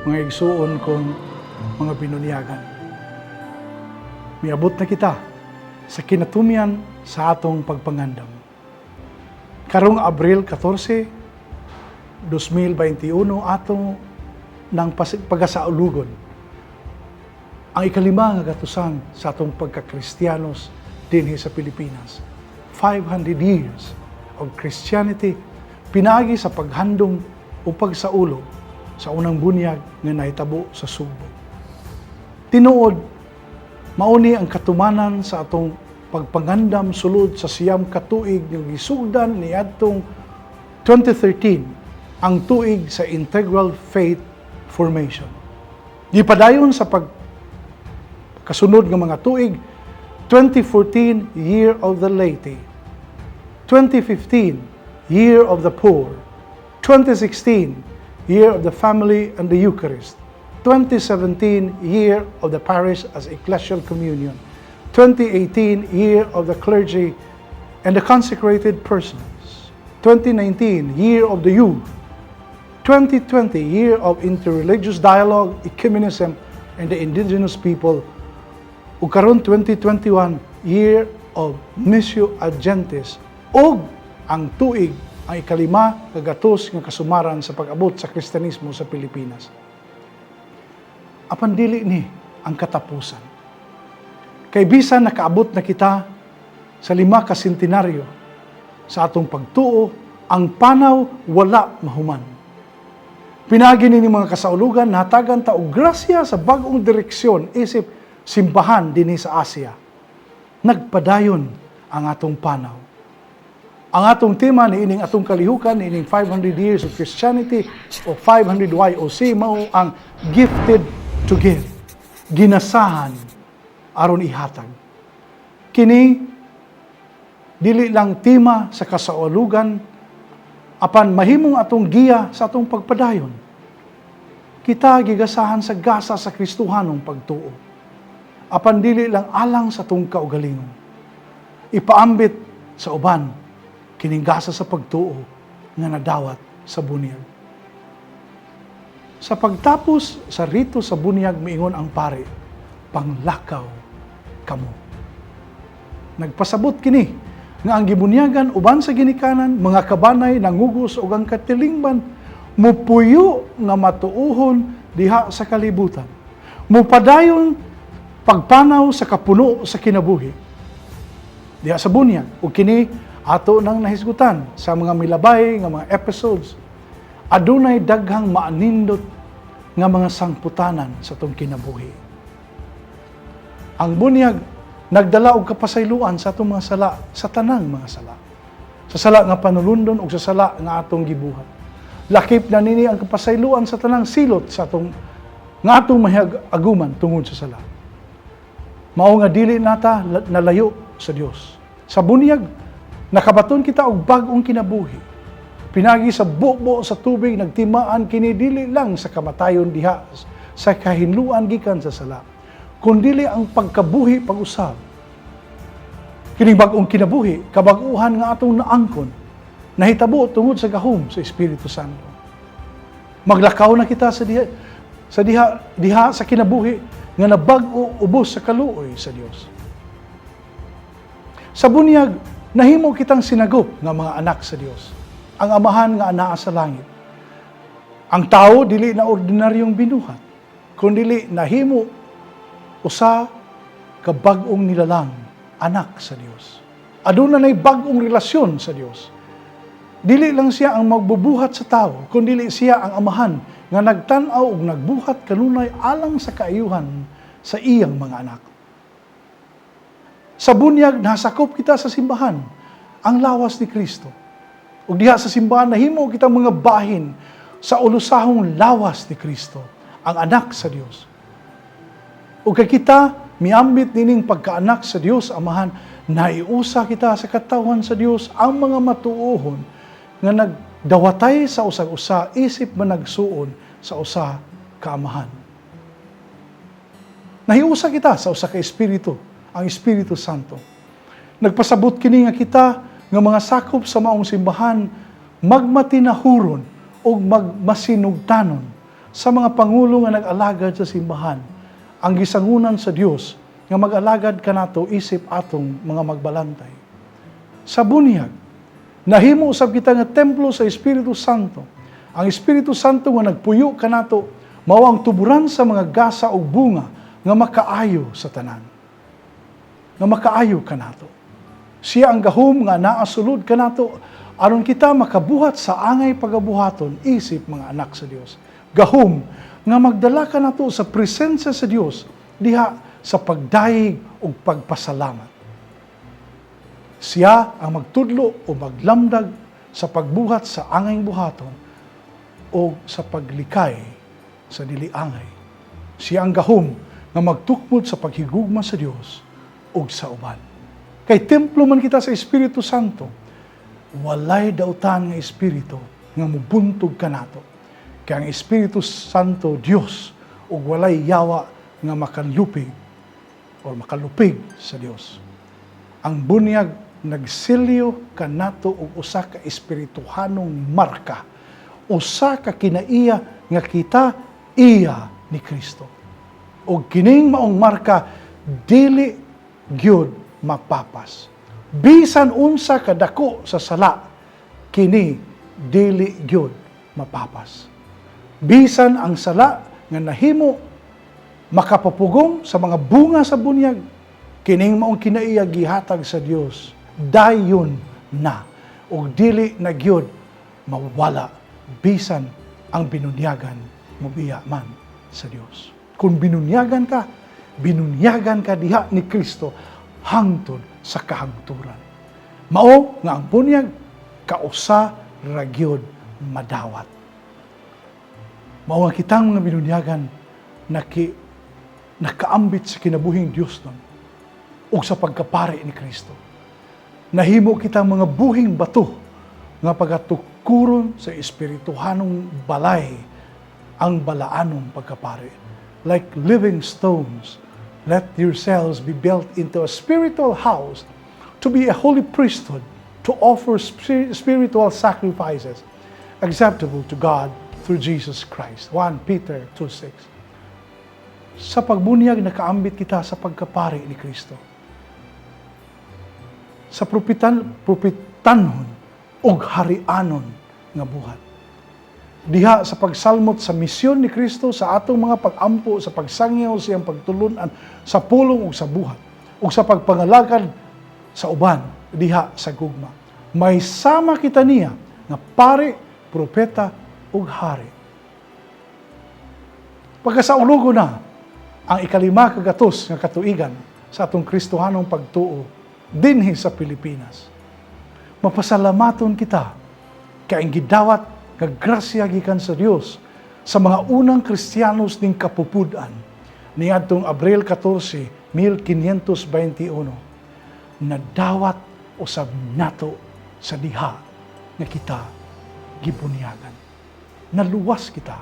Mga igsuon kong mga binunyagan, miabot na kita sa kinatumyan sa atong pagpangandam. Karong Abril 14, 2021, ato ng pagasaulugon ang ikalima nga gatusan sa atong pagkakristiyanos dinhi sa Pilipinas. 500 years of Christianity pinaagi sa paghandom o pagsaulog sa unang bunyag nga nahitabo sa Sugbo. Tinuod, mauni ang katumanan sa atong pagpangandam sulod sa 9 ka tuig nga gisugdan niadtong 2013, ang tuig sa Integral Faith Formation. Gipadayon sa pag kasunod nga mga tuig: 2014, Year of the Laity, 2015, Year of the Poor, 2016, Year of the Family and the Eucharist, 2017, Year of the Parish as Ecclesial Communion, 2018, Year of the Clergy and the Consecrated Persons, 2019, Year of the Youth, 2020, Year of Interreligious Dialogue, Ecumenism, and the Indigenous People, ug karon 2021, Year of Missio Ad Gentes, ug ang tuig ang ikalima kagatos nga kasumaran sa pag-abot sa Kristiyanismo sa Pilipinas. Apan dili ni ang katapusan. Kay bisan nakaabot na kita sa 5 ka sentenaryo sa atong pagtuo, ang panaw wala mahuman. Pinaagi ni mga kasaulugan, nahatagan ta og grasya sa bag-ong direksyon isip simbahan dinhi sa Asia. Nagpadayon ang atong panaw. Ang atong tema niining atong kalihukan, niining 500 years of Christianity o 500 YOC, mao ang "Gifted to Give." Ginasahan aron ihatag. Kini dili lang tema sa kasaulugan, apan mahimong atong giya sa atong pagpadayon. Kita gigasahan sa gasa sa Kristohanong pagtuo. Apan dili lang alang sa atong kaugalingon. Ipaambit sa uban kining gasa sa pagtuo nga nadawat sa bunyag. Sa pagtapos sa rito sa bunyag, miingon ang pare, "Panglakaw kamo." Nagpasabot kini nga ang gibunyagan uban sa ginikanan, mga kabanay, nangugos ug ang katilingban mupuyo nga matuohon diha sa kalibutan. Mupadayon pagpanaw sa kapuno sa kinabuhi diha sa bunyag, ug kini ato nang nahisgutan sa mga milabay nga mga episodes. Adunay daghang maanindot nga mga sangputanan sa atong kinabuhi. Ang bunyag nagdala og kapasayloan sa atong mga sala, sa tanang mga sala. Sa sala nga panulundon ug sa sala nga atong gibuhat. Lakip na nini ang kapasayloan sa tanang silot sa atong nga atong mahig-aguman tungod sa sala. Mao nga dili nata nalayo sa Dios. Sa bunyag, nakabaton kita og bag-ong kinabuhi. Pinagi sa bubo sa tubig, nagtimaan kini dili lang sa kamatayon diha sa kahinluan gikan sa sala, kundili ang pagkabuhi pag-usab. Kining bag-ong kinabuhi, kabag-uhan nga atong naangkon, nahitabo tungod sa gahom sa Espiritu Santo. Maglakaw na kita sa diha sa kinabuhi nga nabag-o ubos sa kaluoy sa Dios. Sa bunyag, nahimo kitang sinagop nga mga anak sa Dios, ang Amahan nga anaa sa langit. Ang tao dili na ordinaryong binuhat, kundili nahimo usa ka bag-ong nilalang, anak sa Dios. Aduna nay bag-ong relasyon sa Dios. Dili lang siya ang magbubuhat sa tao, kundili siya ang Amahan nga nagtan-aw ug nagbuhat kanunay alang sa kaayuhan sa iyang mga anak. Sa bunyag, nasakop kita sa simbahan, ang lawas ni Kristo. Ug diha sa simbahan, nahimo kita mga bahin sa ulusahong lawas ni Kristo, ang anak sa Dios. Ug kay kita miambit nining pagkaanak sa Dios Amahan, naiusa kita sa katawhan sa Dios, ang mga matuohon nga nagdawatay sa usag-usa isip managsuon sa usa ka Amahan. Nahiusa kita sa usa ka Espiritu, ang Espiritu Santo. Nagpasabot kini nga kita nga mga sakop sa maong simbahan magmatinahuron o magmasinugtanon sa mga pangulo nga nag-alagad sa simbahan, ang gisangunan sa Dios nga mag-alagad kanato isip atong mga magbalantay. Sa bunyag, nahimo usab kita nga templo sa Espiritu Santo. Ang Espiritu Santo nga nagpuyo kanato mao ang tuburan sa mga gasa ug bunga nga makaayo sa tanan. Nga makaayo kanato. Siya ang gahom nga naa sulod kanato aron kita makabuhat sa angay pagabuhaton isip mga anak sa Dios. Gahom nga magdala kanato sa presensya sa Dios diha sa pagdayeg ug pagpasalamat. Siya ang magtudlo o maglamdag sa pagbuhat sa angay buhaton o sa paglikay sa dili angay. Siya ang gahom nga magtukmod sa paghigugma sa Dios ug sa uban. Kay templo man kita sa Espiritu Santo, walay dautan nga espiritu nga mubuntog kanato. Kay ang Espiritu Santo Dios ug walay yawa nga makalupig or makalupig sa Dios. Ang bunyag nagselyo kanato og usa ka espirituhanong marka, usa ka kinaiya nga kita iya ni Kristo. Og kining maong marka dili gyud mapapas. Bisan unsa kadako sa sala, kini dili gyud mapapas. Bisan ang sala nga nahimo makapapugong sa mga bunga sa bunyag, kining maong kinaiya gihatag sa Dios dayon na ug dili na gyud mawala bisan ang binunyagan mobiya man sa Dios. Kung binunyagan ka diha ni Kristo hangtod sa kahangturan. Mao nga ang bunyag kausa ra gyud madawat. Mao nga kitang mga binunyagan nakaambit sa kinabuhing Dios nun ug sa pagkapari ni Kristo. Nahimo kitang mga buhing bato nga pagatukuron sa espirituhanong balay, ang balaanong pagkapari. Like living stones, let yourselves be built into a spiritual house to be a holy priesthood, to offer spiritual sacrifices acceptable to God through Jesus Christ. 1 Peter 2:6. Sa pagbunyag, nakaambit kita sa pagkapari ni Kristo. Sa propitanhon ug harianon nga buhat. Diha sa pagsalmot sa misyon ni Kristo sa atong mga pag-ampo, sa pagsangyaw sa iyang pagtulunan, sa pulong ug sa buhat, ug sa pagpangalagad sa uban diha sa gugma. May sama kita niya nga pari, propeta ug hari. Pagkasaulugo na ang ikalima kagatos nga katuigan sa atong Kristohanong pagtuo dinhi sa Pilipinas, mapasalamaton kita kay ang gidawat nga grasya gikan sa Dios sa mga unang Kristiyanos ning kapupud-an niadtong Abril 14, 1521, nadawat usab nato sa diha nga kita gibunyagan. Naluwas kita.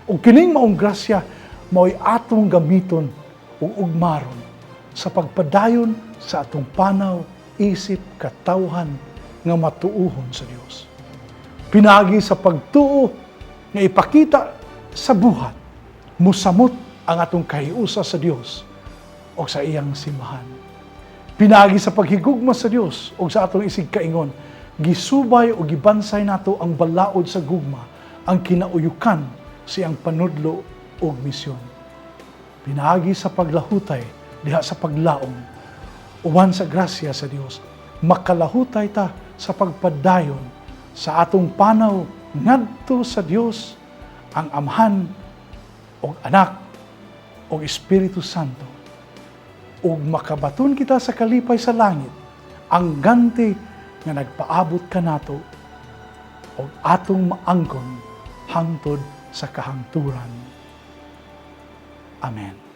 Ug kining maong grasya mao'y atong gamiton ug ugmaron sa pagpadayon sa atong panaw isip katawhan nga matuuhon sa Dios. Pinaagi sa pagtuo nga ipakita sa buhat, musamot ang atong kahiusa sa Dios o sa iyang simbahan. Pinaagi sa paghigugma sa Dios o sa atong isigkaingon, gisubay o gibansay nato ang balaod sa gugma, ang kinauyukan sa iyang panudlo ug misyon. Pinaagi sa paglahutay diha sa paglaom, uban sa grasya sa Dios, makalahutay ta sa pagpadayon sa atong panaw ngadto sa Dios ang Amahan ug Anak ug Espiritu Santo, ug makabaton kita sa kalipay sa langit, ang ganti nga nagpaabot kanato ug atong maangkon hangtod sa kahangturan. Amen.